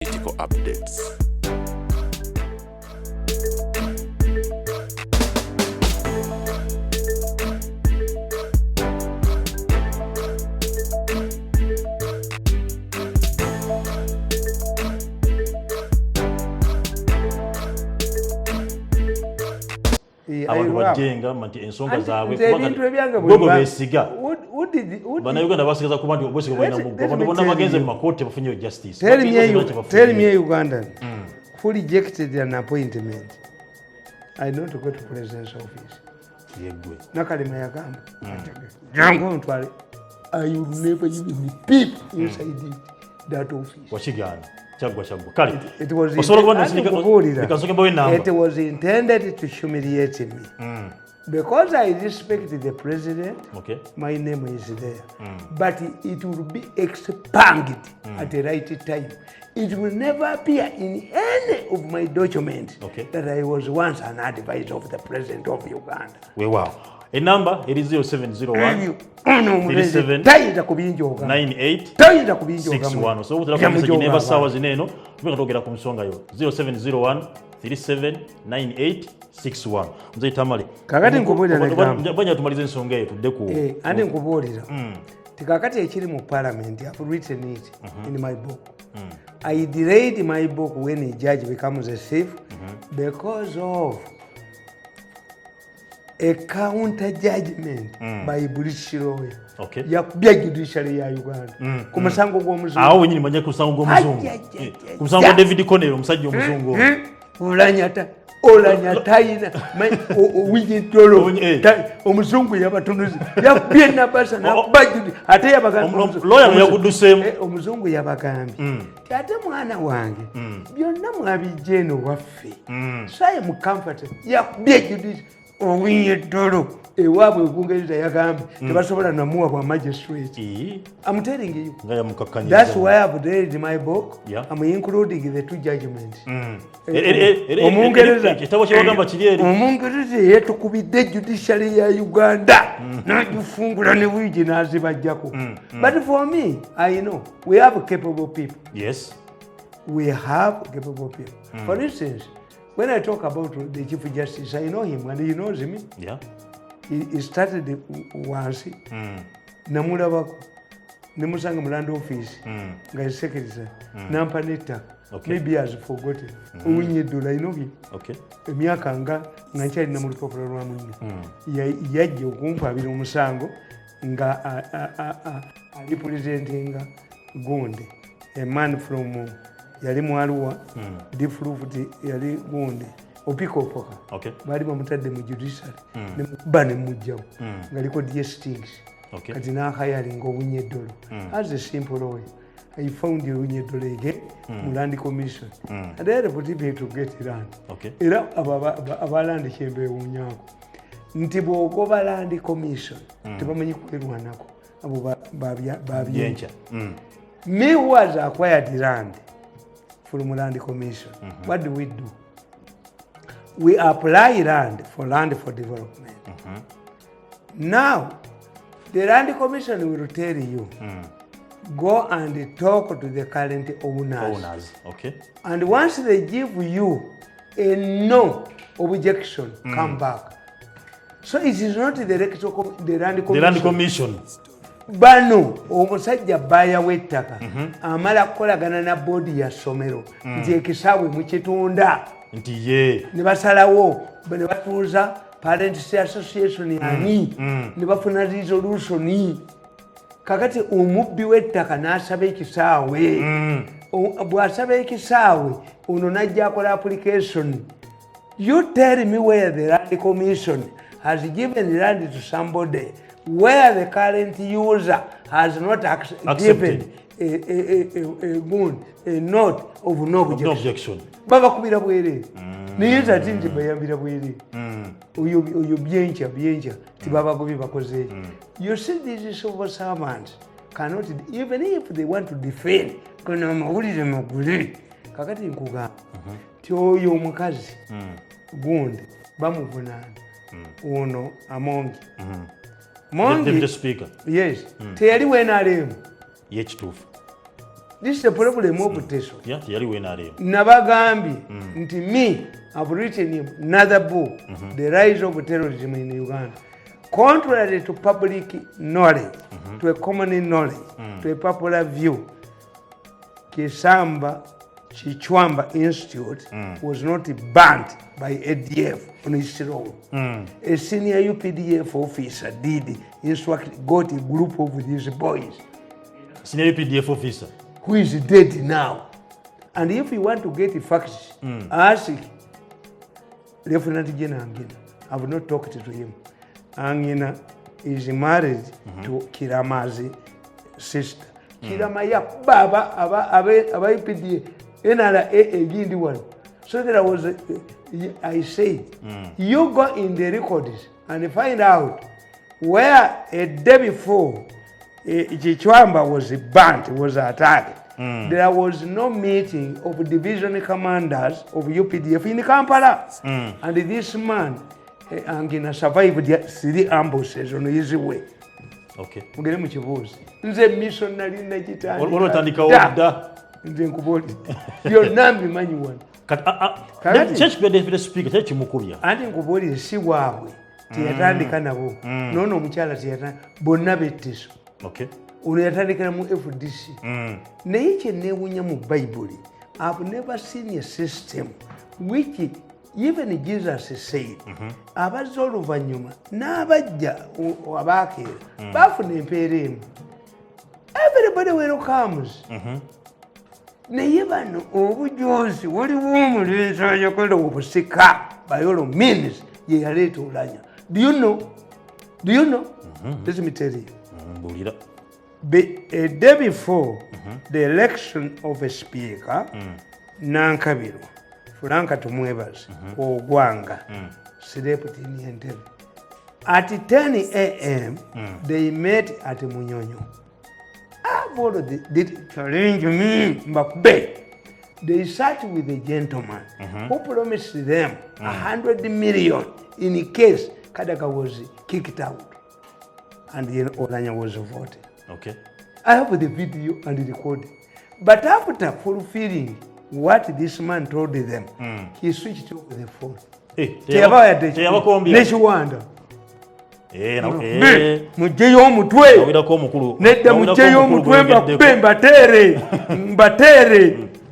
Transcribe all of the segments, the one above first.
Political updates. Abantu bajenga manti ensonga zaabwe kubanga besiga bannayuganda basigaza kuba nti obwesiga bwina mugo abantu bonna bagenze mu makooti bafunyeyo justice. Tell me a Ugandan who rejected an appointment. I don't go to president's office. Yegwe Nakalema yagamba jangu ntwale I will never even peep inside that office. Wachigana chagwa kale It was intended to humiliate me. Because I respect the president, okay, my name is there. But it will be expunged at the right time. It will never appear in any of my documents that I was once an advisor of the president of Uganda. Wow. A number, it is 0701 37 98 61. So we'll have to never saw zineno. We're going to get a kumsonga yo 0701 37 98 61. Mzee Tamale. Kakati nkubulira na banya tumalize nsonga yetu deku. Andi nkubulira. Tikakati ekiri mu parliament, I've written it in my book. I delayed my book when a judge becomes a thief because of a counter judgment by British lawyer. Okay. Yakubya judiciary ya Uganda. Kumusango gw'omuzungu. Awo wenyini manje kusango gw'omuzungu. Kumusango David Conero omusajja omuzungu. Olanyataina wijitolo omuzungu yabatunuzi yakubye nabasa nabajudi ate yabagamba lawyer yakudusemu omuzungu yabagambye ate mwana wange byonna mwabijeno waffe saye mu comfort yakubye judiciary owiyedolo ewaabwe ekungereza yagambye tebasobola namuwa bwa magistrate. I'm telling you, that's why I've read my book. I'm including the two judgments. Omungereza yetukubidde judiciary ya Uganda n'agifungula ne wigi n'azibajjako. But for me, I know we have capable people. Yes, we have capable people. For instance, when I talk about the Chief Justice, I know him and he knows me. Yeah. He started once. Namulabako. Nemusanga Mulanda office. Nga secretary. Nampaneta. Maybe he has forgotten. Unyedula, I know him. Okay. Emyaka nga nkyali na mulupapula lwa mwine. Yajja okumpabira omusango nga representinga Gundi. A man from yali mwaluwa different yali Gundi opikopoka bali bamutadde mu judiciary ne bane mujjawo ngaliko DSTs kati n'akayalinga obunyeddolo. As a simple lawyer, I found the obunyeddolo again mu land commission and I had put it to get land. Era abalandi kyembeewuunyako nti bw'ogoba land commission tebamanyi kwerwanako abo babyenca. Me who has acquired land from land commission, what do? We apply land for development. Now, the land commission will tell you, go and talk to the current owners. Okay. And once they give you a no objection, come back. So it is not the land commission. The land commission. Bano omusajja baya wettaka amala kukolagana na boodi ya somero nti ekisaawe mukitunda nti ye ne basalawo ne batuuza Parents Association ani ne bafuna resolution. Kakati omubbi wettaka n'asaba ekisaawe bw'asaba ekisaawe ono najja akola application. You tell me where the land commission has given land to somebody where the current user has not given a note of no objection. Baba kubira bwere. Niza ati nti bayambira bwere. Oyo byencha tibaba gobi bakoze. You see these civil servants cannot, even if they want to defend, kana mawulire magule. Kakati nkuga. Ti oyo omukazi Gundi bamuvunana. Ono Amongi. Mongi, Deputy Speaker. Yes. Teyali wena alemu. Yekitufu. This is the problem of Teso. Yeah, yali wenale. Nabagambi nti me I've written another book, The Rise of Terrorism in Uganda. Contrary to public knowledge, to a common knowledge, to a popular view, Kisamba Chichwamba Institute was not burnt by ADF on its own. A senior UPDF officer did instruct, got a group of these boys. Senior UPDF officer? Who is dead now. And if you want to get the facts, ask Lieutenant General Angina. I have not talked to him. Angina is married to Kirama's sister. Kirama ya baba aba UPDF. So there was, I said, you go in the records and find out where a day before Chichwamba was burnt, was attacked. There was no meeting of division commanders of UPDF in Kampala. And this man, Angina, survived 3 ambushes on his way. Okay. Mugere mu kibuuzi. Nze missionary nakitandika. Olwatandika wadda. Nze nkuboli. Byonna mbimanyi wano. Kyekibadde speaker kyekimukubya. Anti nkuboli si waabwe. Teyatandika nabo. Noono omukyala teyatandika. Bonna betteso. Okay. Ono yatandikira mu FDC. Naye kye neewunya mu Bible, I've never seen a system which even Jesus said, abazza oluvannyuma n'abajja abaakeera baafuna empeera emu. Everybody welcomes. Naye bano obujozi waliwo omulenzi ayakola obusika by all means ye yaleeta olanya. Do you know? Let me tell you. A day before the election of a speaker, Nankabirwa, Franka Tumwebazi, Ogwanga, slept in the interview. At 10 a.m., they met at Munyonyo. I've already did challenge me, Mbakbe. They sat with the gentleman who promised them 100 million in case Kadaka was kicked out and Olanya was voted. Okay. I have the video and the recording. But after fulfilling what this man told them, he switched off the phone. Nekiwanda. Mujeyo omutwe. Nedda mujeyo omutwe mbatere.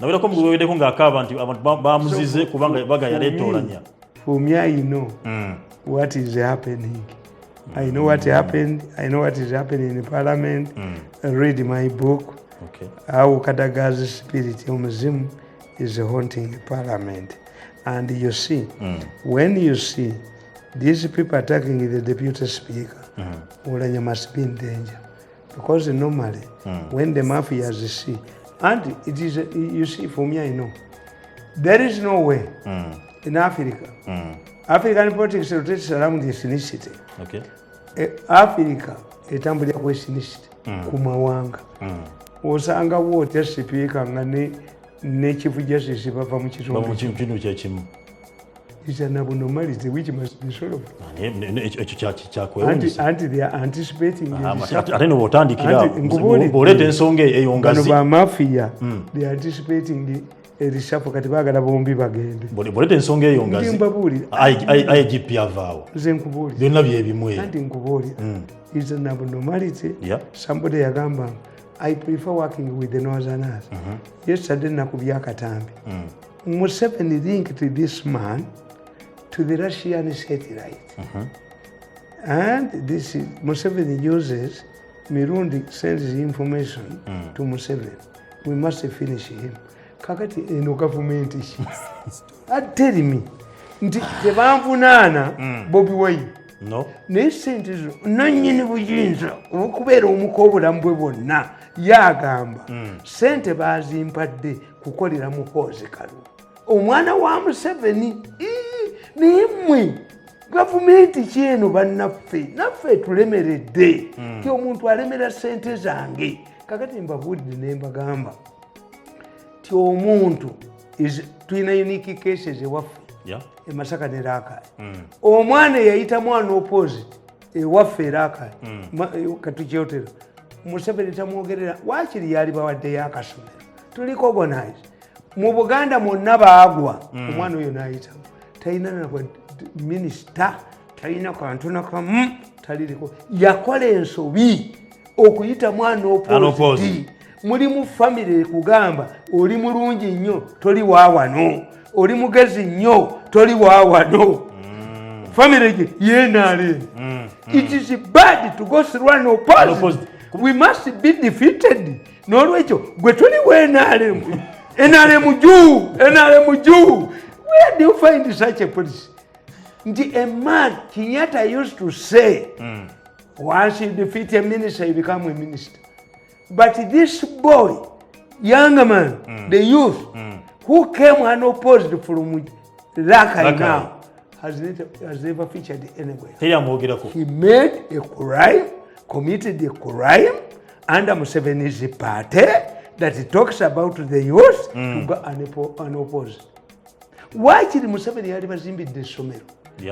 Nawirako mugwedeko ng'akaaba nti abantu bamuzize kubanga baga yaleeta olanya. For me, I know what is happening. I know what happened. I know what is happening in Parliament. I read my book. Okay. How Kadaga's spirit Omuzimu is haunting Parliament. And you see, when you see these people attacking the deputy speaker, Olanya must be in danger. Because normally, when the mafias see, and it is, you see, for me, I know, there is no way in Africa. African politics rotates around the ethnicity. Okay. Africa etambulira ku ethnicity ku mawanga. Osanga wote sipiika nga ne chief justice bava mu kitundu kyekimu. It's an abnormality which must be solved. Ekyo kyakwewuunyisa. Anti they are anticipating. Ate n'obutandikira bw'oleeta ensonga eyongazi. Bano ba mafia, they are anticipating erishafu kati baagala bombi bagende. Bw'oleeta ensonga eyongazi. Mbabuulira. IGP avaawo. Nze nkubuulira. Byonna byebimu eyo. Anti nkubuulira. It's an abnormality. Yeah. Somebody yagamba, I prefer working with the Northerners. Yesterday nakubya akatambi. Museveni linked this man to the Russian satellite. And this is, Museveni uses, Mirundi sends information to Museveni. We must finish him. Kakati eno government is. Tell me, nti tebanvunaana Bobi Wine. No. Naye sente zo nannyini buyinza okubeera omuka obulamu bwe bwonna yagamba sente bazimpadde kukolera muhoozi kalu. Omwana wa Museveni naye mmwe gavumenti ki eno bannaffe naffe tulemeredde ti omuntu alemera sente zange. Kakati mbabuulidde ne mbagamba ti omuntu tulina unique cases ewaffe e Masaka ne Rakai. Omwana eyayita mwana opposite ewaffe e Rakai katukyotero Museveni tamwogerera wakiri yali bawaddeyo akasomero tuli cognize mu Buganda mwonna baagwa omwana oyo n'ayitamu talina na minisita talina kantu nakamu taliriko yakola ensobi okuyita mwana opposite muli mu family kugamba oli mulungi nnyo toli waawano oli mugezi nnyo toli waawano family yenale it is bad to go through an opposite we must be defeated n'olwekyo gwe tuli wenale enale juu where do you find such a policy a man Kenyatta used to say once you defeat a minister you become a minister. But this boy, young man, the youth, who came unopposed from Rakai now, has never featured anywhere. He made a crime, committed a crime under Museveni's party that talks about the youth to go unopposed. Why did Museveni yali bazimbidde essomero?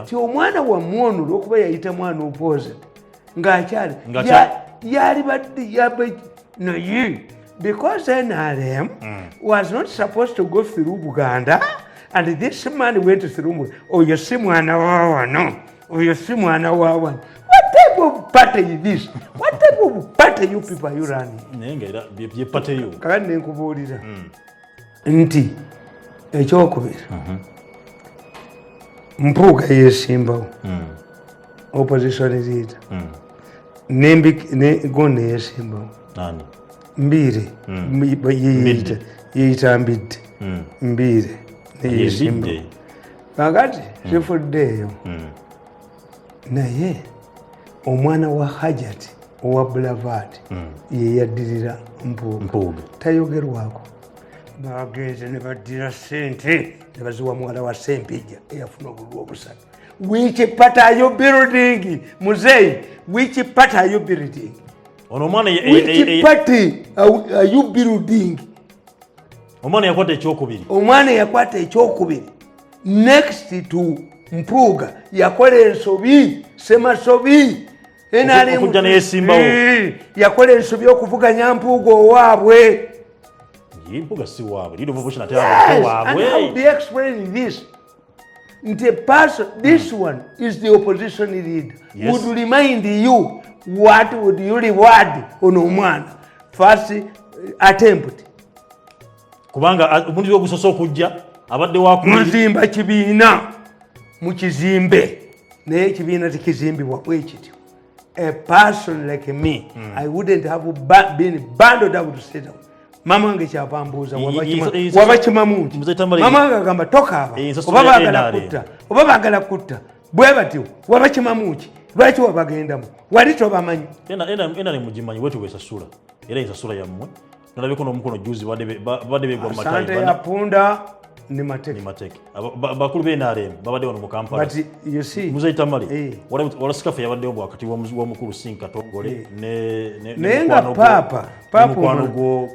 Ti omwana wa mwono lwokuba yayita mwana opposed ng'akyali yali badde naye because NRM was not supposed to go through Buganda and this man went through oyo si mwana wa wano oyo si mwana wa wano. What type of party is this? What type of party you people are you running? Nenga bye party you kakati nenkubuulira nti ekyokubiri Mpuuga yeesimbawo opposition leader Gonna yeesimbawo Mbire yeeyita Mbidde Mbire neyeesimbawo kakati sifuddeeyo naye omwana wa Hajati owa Boulevard ye yaddirira Mpuuga tayogerwako bagenze ne baddira ssente ne baziwa muwala wa Sempijja eyafuna obululu obusatu. Which part are you building, Muzeyi? Which part are you building? Which party are you building? Omwana yakwata ekyokubiri. Omwana yakwata ekyokubiri. Next to Mpuuga yakola ensobi, Semasobi. Okujja n'eyesimbawo. Yakola ensobi okuvuganya Mpuuga owaabwe. Mpuuga si waabwe. Leader of opposition ate waabwe. And how do you explain this? The person, this one is the opposition leader. Yes. Would remind you what would you reward on omwana first attempt. Kubanga omuntu ogusoosa okujja abadde muzimba kibiina mu kizimbe naye ekibiina tekizimbibwa bwekityo. A person like me, I wouldn't have been bundled out to sit down. Mama wange kyava mbuuza waba kimamu nti mama wange agamba tokaaba oba baagala kutta bwe batyo waba kimamu ki lwaki wabagendamu wali tobamanyi ena ne mugimanyi wetu esasula era ensasula yammwe nolabeko n'omukono juzi badde begwa mu matayi sante ya punda ni mateke bakulu b'NRM babadde wano mu Kampala but you see Muzeyi Tamale wala sikafu yabaddewo bwakati w'omukulu Sinkatongole naye nga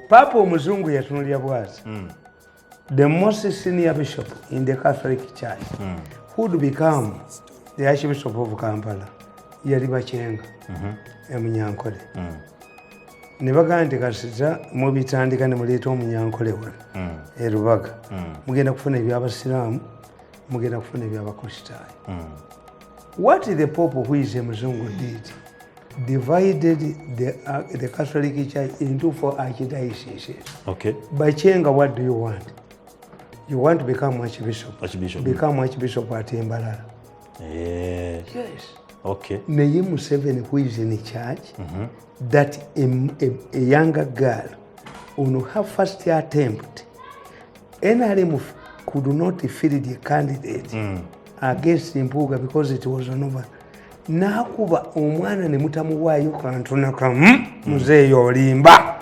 papa omuzungu yatunulya bwati the most senior bishop in the Catholic Church who would become the Archbishop of Kampala yali Bachenga Munyankole ne bagamba nti kasita mubitandika ne muleeta Omunyankole wano e Rubaga mugenda kufuna ebyabasiraamu mugenda kufuna ebyabakristaayo. What the Pope who is a Muzungu did divided the Catholic Church into 4 archdioceses. Okay. Bachenga, what do you want? You want to become Archbishop. Become yeah. Archbishop at Mbarara. Yes. Okay. Naye Museveni, who is in the church, that a younger girl on her first attempt, NRM could not field the candidate against Mpuuga because it was an over. Nakuba omwana ne mutamuwaayo kantu nakamu Muzeeyi olimba.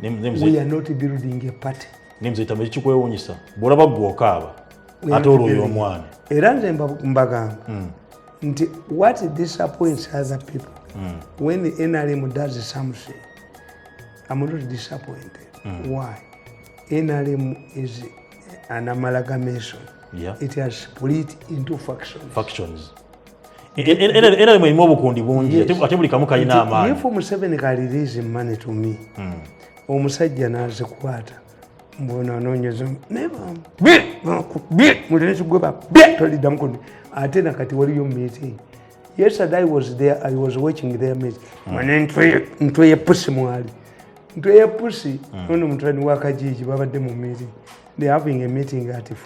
We are not building a party. Nimze tamali chikwewunyisa bwolaba gwokaaba ate olwo omwana era nze mbagamba nti what disappoints other people when the NRM does something, I'm not disappointed. Why? NRM is an amalgamation. Yeah. It has split into factions. era mu obukundi bungi ate buli kamu kalina amaanyi. If Museveni can release money to me omusajja n'azikwata mbona anoonyeza mulensigweba toliddamu kundi ate nakati waliyo meeting. Yesterday I was there, I was watching their meeting. Mane ntwe ye pussy mwali. Ntwe ye pussy ono mutani wa Kajiji babadde mu meeting. They are having a meeting at 4.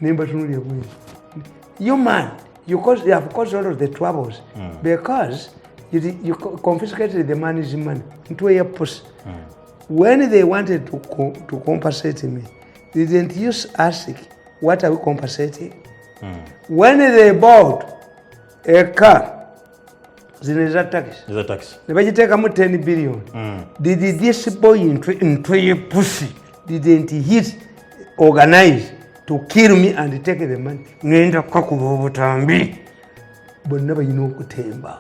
Nemba tunuli yabwe. You man, you have caused all of the troubles because you confiscated the money's money. Ntwe ye pussy. When they wanted to compensate me, they didn't use ask what are we compensating? When they bought a car, zineza tax. Ne bagiteekamu 10 billion. Did this boy into a pussy didn't hit organize to kill me and take the money? Ngenda kakuba obutambi. Bonna bayina okutemba.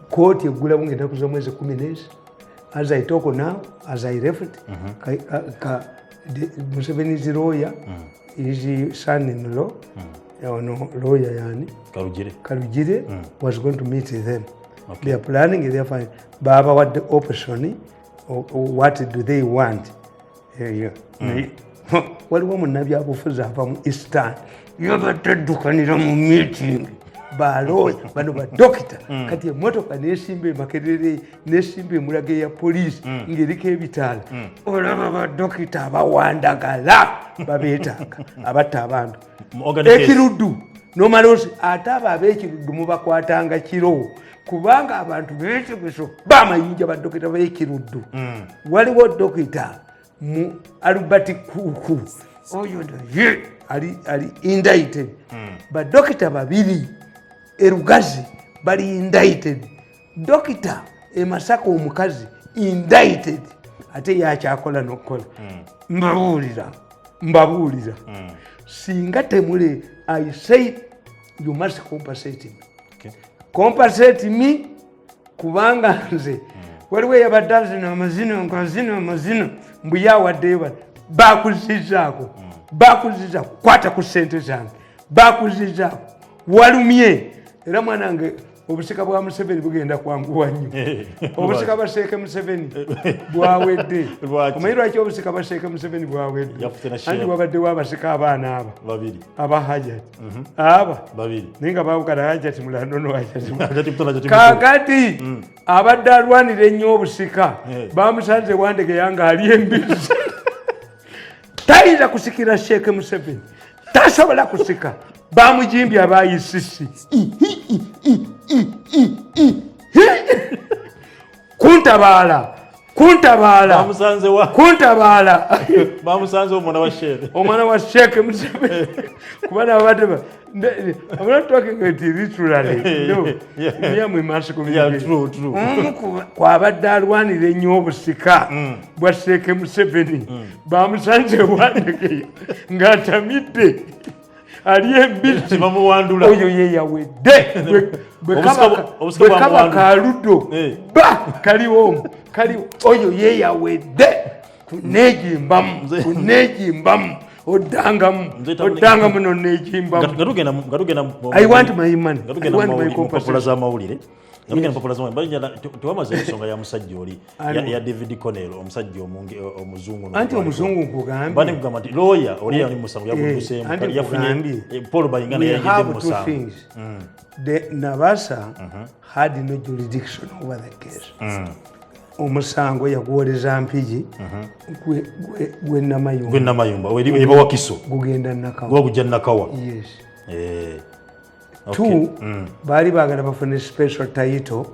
Court egula bungenda kuza mwezi 10. As I talk now, as I left, Museveni's lawyer, his son-in-law, lawyer Yani, Kalujire, was going to meet them. Okay. They are planning, they are fine. Baba, what the option, what do they want? What woman have you ever from Eastern? You have to do a meeting. Baloya bano ba doctor kati emotoka nesimbe makerere nesimbe mulage ya police ngirike ebitala olaba ba doctor abawandagala babetaka abatta abantu ekirudu no malosi ataba abekirudu mubakwatanga kiro kubanga abantu betegeso bamayinja ba doctor bekirudu waliwo doctor mu Albert Kuku oyo ye ali indicted ba doctor babiri Erugazi bali indicted. Dokita Masaka omukazi indicted. Ate yakyakola nokola. Mbabulira. Singa temule, I say you must compensate me. Okay. Compensate me kubanga nze. Waliwo yabadazi na amazina mbuyawaddeyo bakuzizako. Kwata ku ssente zange. Bakuzizako. Walumye. Era mwanange obusika bwa Museveni bugenda kwanguwa nnyo. Obusika bwa Sheikh Museveni bwawedde. Omayirwa ki obusika bwa Sheikh Museveni bwawedde. Andi wabadde wabasika abaana aba. Babiri. Aba Hajat. Aba. Babiri. Ninga baawukana Hajat mulandono Hajat. Kakati abadde alwanira ennyo obusika bamusanze wandege yanga ali embizi. Tayinza kusikira Sheikh Museveni. Tasobola kusika. Bamujimbye abayisisi kuntabala bamusanze omwana wa Sheikh Museveni kubana abadde I'm not talking about literally. No. Kwa abadde alwanira ennyo obusika bwa Sheikh Museveni bamusanze wandege ng'atamidde ali embizi bamuwandula oyo ye yawedde bwe kaba kaludo kaliwo oyo ye yawedde kunejimbamu odangamu nonejimbamu. I want my money. I want my compensation. Tuwamaze ensonga ya musajja oli ya David Connell omusajja omuzungu anti omuzungu nkugambye bane kugamba nti lawyer oli ali musango yabuuse yafunye Paul Bayingana yajidde musango. The Nabasa had no jurisdiction over the case. Omusango yaguwoleza Mpigi gwe Namayumba eba Wakiso gugenda Nakawa gujja Nakawa. Yes. Okay. Bali bagala bafune special title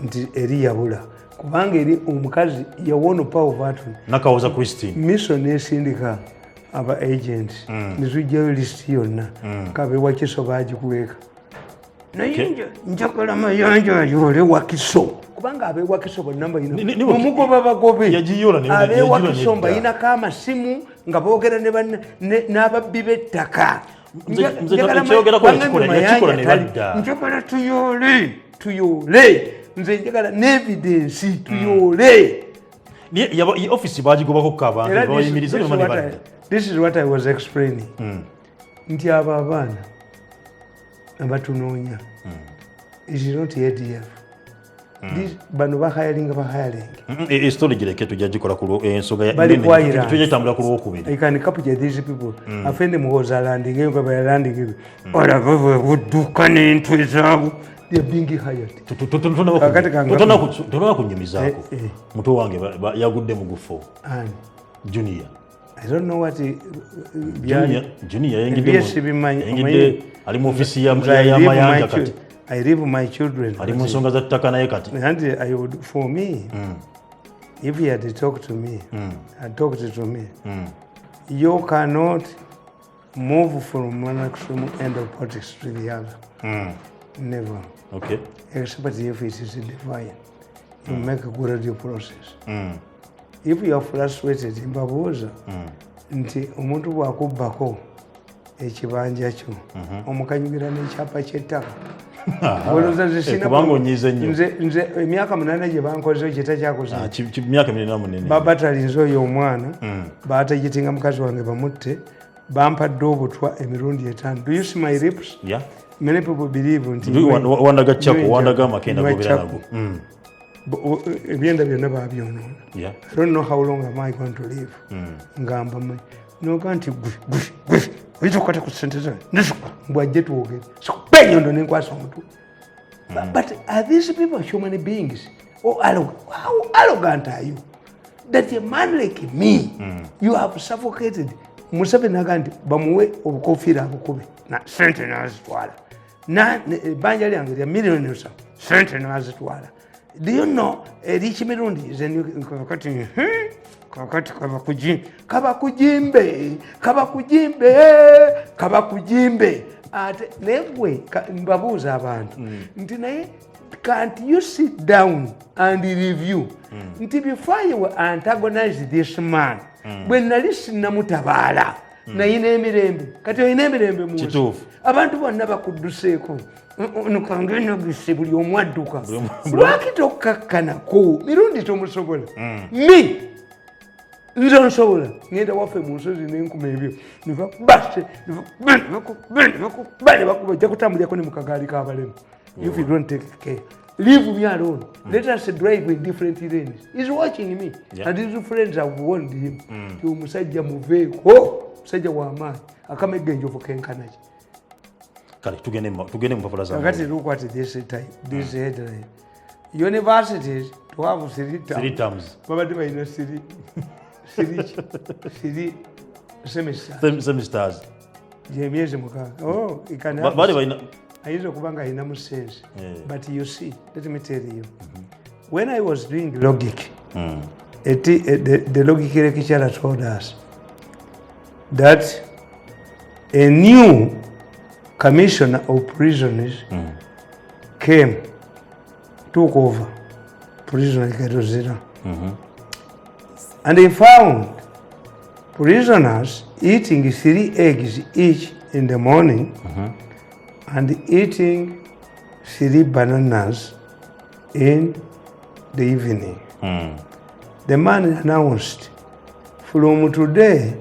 nti eri yabula kubanga eri omukazi yawona power vatu Nakawoza Christine mission esindika aba agents nizujjayo list yonna kabe Wakiso bagikuweka naye njakola mayanja yole Wakiso kubanga abe Wakiso bonna bayina omugoba bagobe abe Wakiso bayina kama simu nga boogera n'ababbi b'ettaka. Njagala tuyole nze njagala n'evidence tuyole. Office bagigobako kabantu bayimiriza bamani badda. This is what I was explaining. Nti aba abaana abatunoonya is not ADF. Bano bahayalinga story gireke tujja gikola ku ensonga tujja tambula ku lwokubiri. I can capture these people. Afende muhoza landing eyo nga bayalanding olava budduka n'entwe zaabwe they're being hired. Totona kunyumizaako muto wange yagudde mu gufo Junior. I don't know what Junior yengidde ali mu ofisi ya mayanja kati. I leave my children. Ali mu nsonga za ttaka naye kati. And I would, for me, if he had talked to me, you cannot move from one extreme end of politics to the other. Never. Okay. Except if it is divine. You make a gradual process. If you are frustrated, mbabuuza nti omuntu bw'akubbako ekibanja kyo omukanyugira n'ekyapa ky'ettaka kubanga onyiize nnyo. Nze emyaka 8 gye bankozeho kitakyakoze myaka 8 babatalinze oyo omwana batagitinga mukazi wange bamutte bampadde obutwa emirundi 5. Do you see my lips? Yeah. Many people believe nti wandaga chako wandaga makenda gobera nago. Ebyenda byonna babyonoona. I don't know how long am I going to live. Ngamba mwe noga nti gwe oyinza okukwata ku ssente zange nzikuba mbwajje twogere sikuba ennyondo nenkwasa omutu. But are these people human beings? How arrogant are you? That a man like me, you have suffocated. Museveni aga nti bamuwe obukofiira abukube na ssente nazitwala ebbanja lyange lya miliyoni 3 ssente nazitwala. Do you know eriki mirundi kakati kabakujimbe ate negwe mbabuuza abantu nti naye can't you sit down and review nti before you antagonize this man bwe nali sinnamutabaala nayina emirembe kati oyina emirembe mu abantu bonna bakudduseeko nukange nogise buli omu adduka lwaki tokkakkanako mirundi tomusobola nze nsobola ngenda waffe mu nsozi n'enkuma ebyo nebakuba ojja kutambulyako ne mu kagaali k'abalema. If you don't take care, leave me alone. Let us drive in different lanes. He's watching me and his friends have warned him ti omusajja muveeko musajja w'amaanyi akamegga enjovu kenkanaki. Kale tugende mu mpapula za kakati look at this headline. Universities to have 3 terms. Babadde balina 3 semesters. Emyezi 6. Ayinza okuba nga alinamu sense. But you see, let me tell you, when I was doing logic, the logic lecturer told us that a new commissioner of prisons came, took over prison like Rosetta. And they found prisoners eating 3 eggs each in the morning and eating 3 bananas in the evening. The man announced, from today,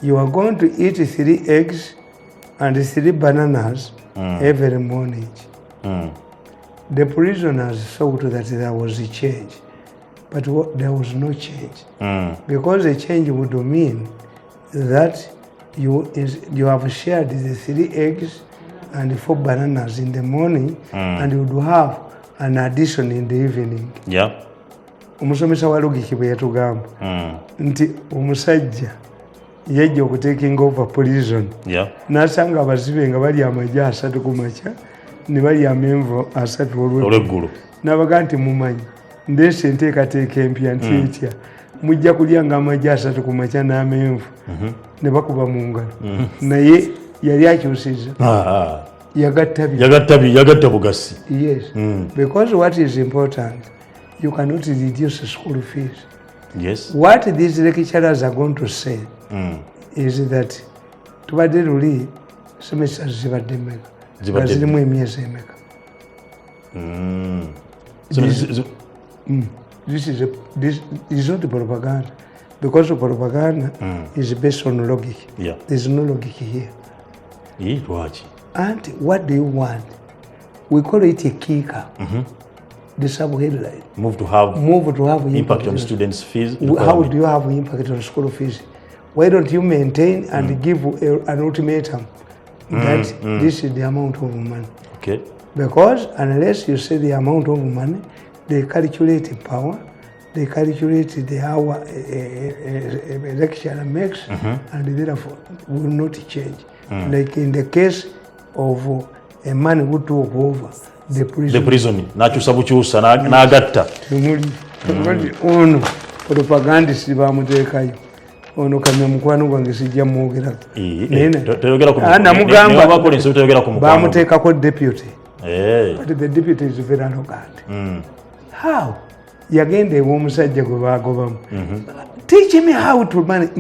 you are going to eat 3 eggs and 3 bananas every morning. The prisoners thought that there was a change, but there was no change. Because a change would mean that you have shared the 3 eggs and 4 bananas in the morning, and you would have an addition in the evening. Omusomesa wa logiki bwe yatugamba nti omusajja yajja okutaking over prison n'asanga abazibe nga bali amagye 3 ku makya ne bali amenvu 3 olw'eggulu n'abaga nti mumanyi ndeese enteekateeka empya nti etya mujja kulyanga amagye 3 ku makya n'amenvu ne bakuba mu ngalo naye yali akyusizza yagatta bugasi. Yes. Because what is important, you cannot reduce school fees. Yes. What these lecturers are going to say is that tubadde luli semesters zibadde mmeka zirimu emyezi emeka. This is not propaganda, because propaganda is based on logic. There is no logic here. Lwaki Auntie, what do you want? We call it a kicker. The sub-headline. Move to have impact on students' fees. How do you have impact on school fees? Why don't you maintain and give an ultimatum that this is the amount of money? Okay. Because unless you say the amount of money, they calculate the power, they calculate the hour a lecturer makes, and therefore will not change. Like in the case of a man who took over the prison. Nakyusa n'agatta. Ono propagandist bamuteekayo. Ono kamya mukwano gwange sijja mwogerako. Bamuteekako deputy. But the deputy is very arrogant. How? Yagenda ew'omusajja gwe baagobamu. Teach me how to manage.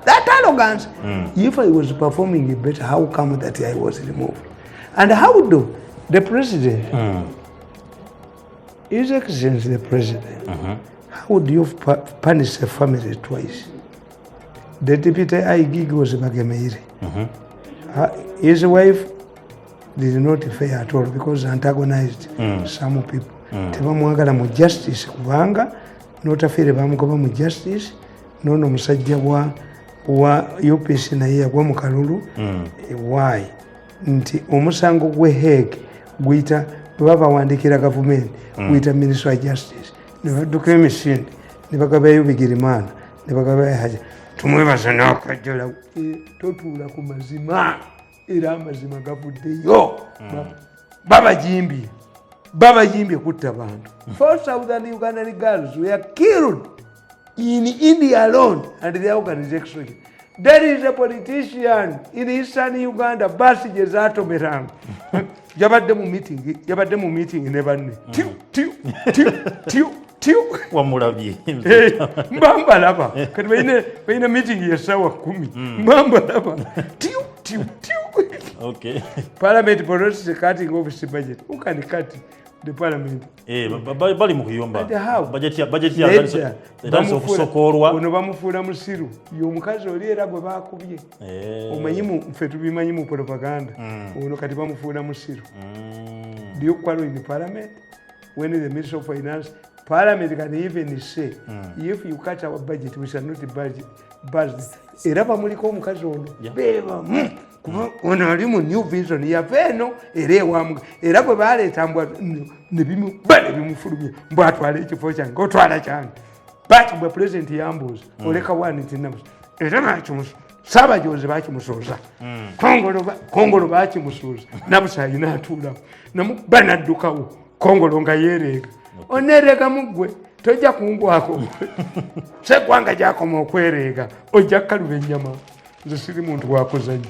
That arrogance. If I was performing it better, how come that I was removed? And how do the president, His Excellency the President, how do you punish a family twice? The deputy Igigi was Bagemeire. His wife did not fare at all because antagonized some people. Tebamwagala mu justice kubanga notafere bamugoba mu justice nono musajja wa UPC naye yagwa mu kalulu. Why? Nti omusango gwe Hague gwita baba wandikira government gwita Minister of Justice ne badduka emisinde ne bagabayo Bigirimana ne bagabayo haja tumwebaza n'akajjala totuula ku mazima era amazima gavuddeyo. Babajimbye kutta bantu. 4,000 Ugandan girls were killed in India alone and the organization. There is a politician in eastern Uganda, Basije Zatomerang. Yabadde mu meeting nebanne. Tiu. Wamulabye. Mbamba laba. Kati bayina meeting ya sawa 10. Mbamba laba. Tiu. Okay. Parliament proposed the cutting of the budget. Who can cut the parliament? Bali mu kuyomba. Budget ya ganso okusokolwa. Ono bamufuula musiru. Y'omukazi oli era gwe baakubye. Omanyimu ffe tubimanyi mu propaganda. Ono kati bamufuula musiru. Do you quarrel in the parliament? When the Minister of Finance, Parliament can even say, if you cut our budget, we shall not budget. Era bamuliko omukazi ono. Beba. Ono ali mu New Vision yaveeno era ewamu era bwe baleetambwa ne bimufulumye mbw atwala ekifo kyange otwala kyange bati bwe president yambuuza oleka wani tinamusa era bakimusa Saabajozi bakimusooza Kongolo bakimusuuza Nabusaayi n'atuulawo banaddukawo Kongolo nga yeereega oneerega muggwe tojja kungwako seggwanga gyakoma okwereega ojja kkaluba ennyama nze siri muntu wakuzanya.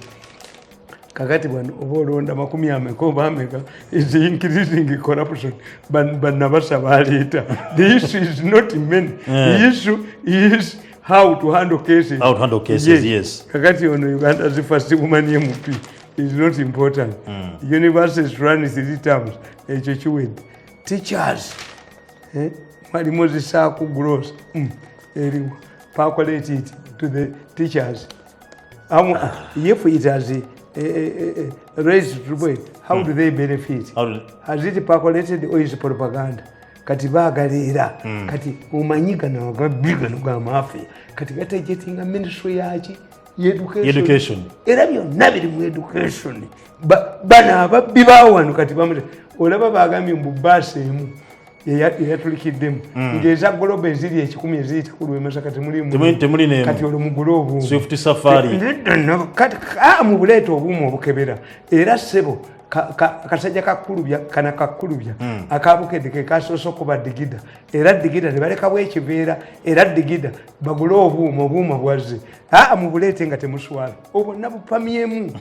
Kakati bano oba olonda 10 is increasing corruption bannabasa baleeta. The issue is not money. The issue is how to handle cases. Yes. Kakati ono Uganda's first woman MP is not important. Universities run 3 terms. Ekyo kiwedde. Teachers. Mwalimu zisaako gross. Eriwo. Percolate it to the teachers. If it has raised reward, how do they benefit? Has it percolated or is propaganda? Kati bagalira kati omanyiga na wagabiga nga mafia kati gategetinga ministry yaki education era byonna biri mu education bana ababbi bawano kati bamule olaba bagambye mbu basi emu yatulikiddemu ngeza global ziri 10 eziyita ku Lwemasa kati mulimu kati olwo mu global Swift Safari kati mu buleeta obumu obukebera era sebo kasajja kakkulubya akabukedde ke kasoso kuba digida era digida ne baleka bwekibeera era digida bagula obuuma bwazze mu buleete nga temuswala obwonna bupamyemu.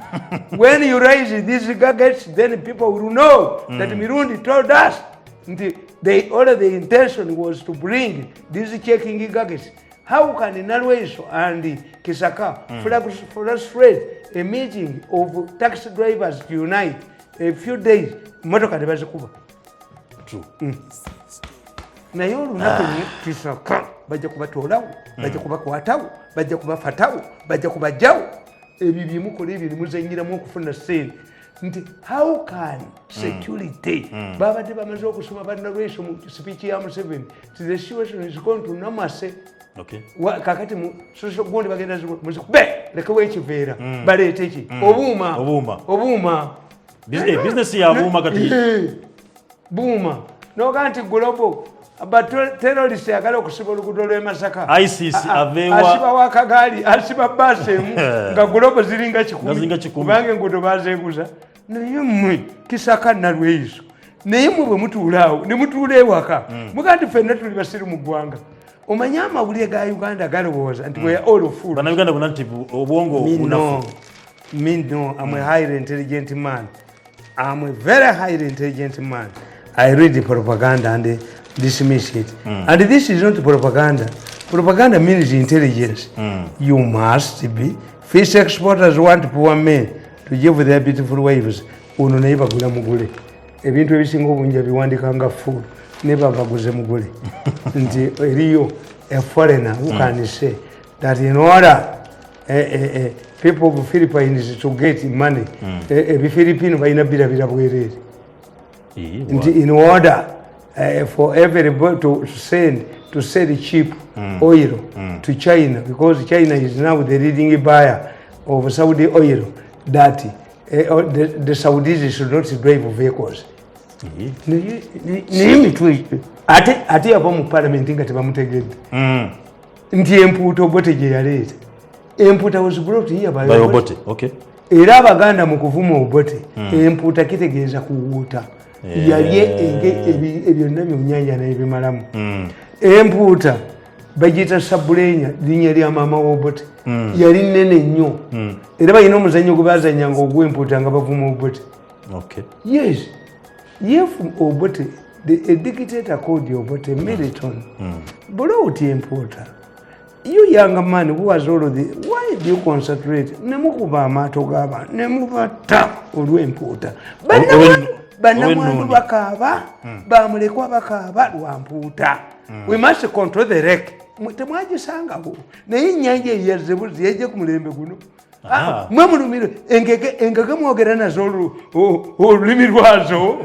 When you raise these gadgets then people will know that Mirundi told us the intention was to bring these checking gadgets. How can Nalweso and Kisaka frustrate a meeting of taxi drivers to unite a few days? Motoka debazikuba. True. Naye olunaku Kisaka bajja kubatolawo, bajja kubakwatawo, bajja kubafatawo, bajja kubajjawo. ebyo byemukola ebyo nemuzanyiramu okufuna ssente nti how can security babadde bamaze okusoma bannalweso mu sipiiki ya Museveni ti the situation is going to namase kakati gundi bagenda muzikube lekewo ekiveera baleete ki obuuma bizinesi ya buuma kati buuma noga nti global terrorist yagala okusiba oluguudo lw'e Masaka ISIS avewa asibawo akagaali asiba baasi emu nga global ziringa 10 kubanga enguudo bazeeguza naye mmwe Kisaka Nalweyiso naye mmwe bwe mutuulaawo ne mutuula ewaka muga nti ffenna tuli basiru mu ggwanga omanye amawulire ga Uganda galowooza nti we are all fools bannayuganda bonna nti obwongo bunafu no, I'm a highly intelligent man. I'm a very highly intelligent man. I read the propaganda and dismiss it. And this is not propaganda. Propaganda means intelligence. You must be. Fish exporters want poor men to give their beautiful wives. Uno neiba gula mugule. Ebintu ebisinga obungi biwandika nga fool. Neiba baguze mugule. Nti eriyo a foreigner who can say that in order people of the Philippines to get money, the Philippines are in in order for everybody to sell cheap oil to China, because China is now the leading buyer of Saudi oil, that the Saudis should not drive vehicles. Ate abo mu parliament nga tebamutegedde nti empuuta Obote gye yaleeta. Empuuta was brought here by Obote. Okay. Era Abaganda mu kuvuma Obote empuuta kitegeeza kuwuuta yalye ebyonna byonnyanja n'ebimalamu. Empuuta bagiyita Sabulenya, linnya lya maama w'Obote. Yali nnene nnyo era balina omuzannyo gwe baazannyanga ogw'empuuta nga bavuma Obote. Okay. Yes. If Obote, a dictator called Obote, Militon, brought empuuta. You young man who has already, why do you concentrate? Nemukuba amato gaba, nemubata olw'empuuta. Bannamwandu bakaaba, bamulekwa bakaaba lwa mpuuta. We must control the wreck. Temwagisangawo. Naye ennyanja eyazzebuzi yajja ku mulembe guno. Mwe mulumire engege mwogera nazo olulimi lwazo.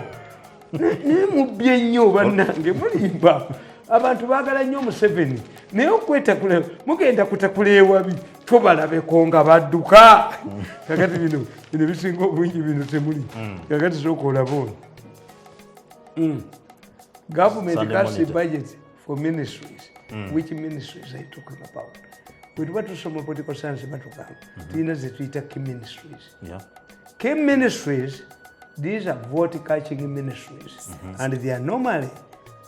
Nemubbye nnyo bannange mulimba. Abantu baagala nnyo Museveni naye okwetakula mugenda kutakula ewabi tobalabeko nga badduka kakati bino bisinga obungi bino temuli kakati sooka olaba ono. Government cuts the budget for ministries. Which ministries are you talking about? Bwe tuba tusoma political science batugamba tulina ze tuyita key ministries. Key ministries, these are vote catching ministries and they are normally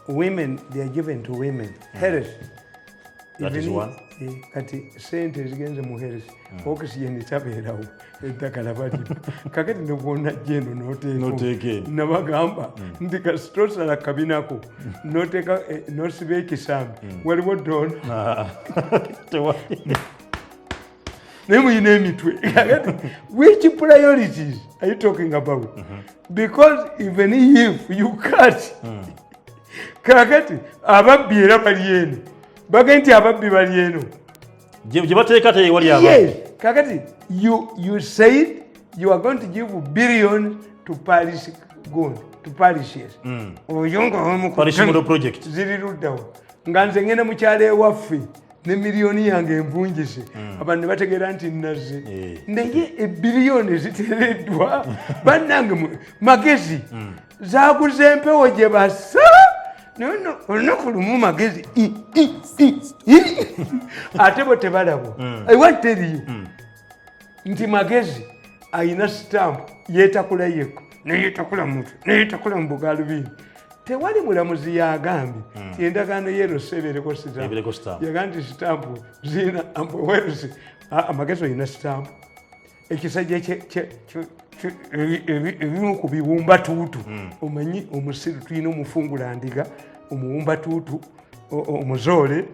women, they are given to women. Heresy. That is one. Kati sente zigenze mu heresy. Oxygen tabeerawo eddagala balimu. Kakati ne bwonna jeno noteeka. Nabagamba nti kasitosala kabinako noteeka nosiba ekisambi. Waliwo dona. Naye muyina emitwe. Which priorities are you talking about? Because even if you cut kakati ababbi era bali eno bagenda nti ababbi bali eno gye bateeka tewali ababbi. Yes, kakati you said you are going to give billions to Paris gold to parishes. Parish model project ziri luddawo nga nze ngenda mukyalo ewaffe ne miliyoni yange envungise abantu ne bategeera nti nazze naye ebiliyoni ziteereddwa bannange magezi zaguze empewo gye basa. No, olunaku lumu magezi ate bo tebalabo. I want to tell you nti magezi ayina stamp yeetakula yeko neyeetakula mutu neyeetakula mu bugalubindi. Tewali mulamuzi yagambye ti endagaano yeerose ebeereko stamp. Yagambye nti stamp zirina weerose amagezi olina stamp. Ekisajja ebimu ku biwumbatuutu omanyi omusiru tulina omufungula ndiga omuwumbatuutu omuzoole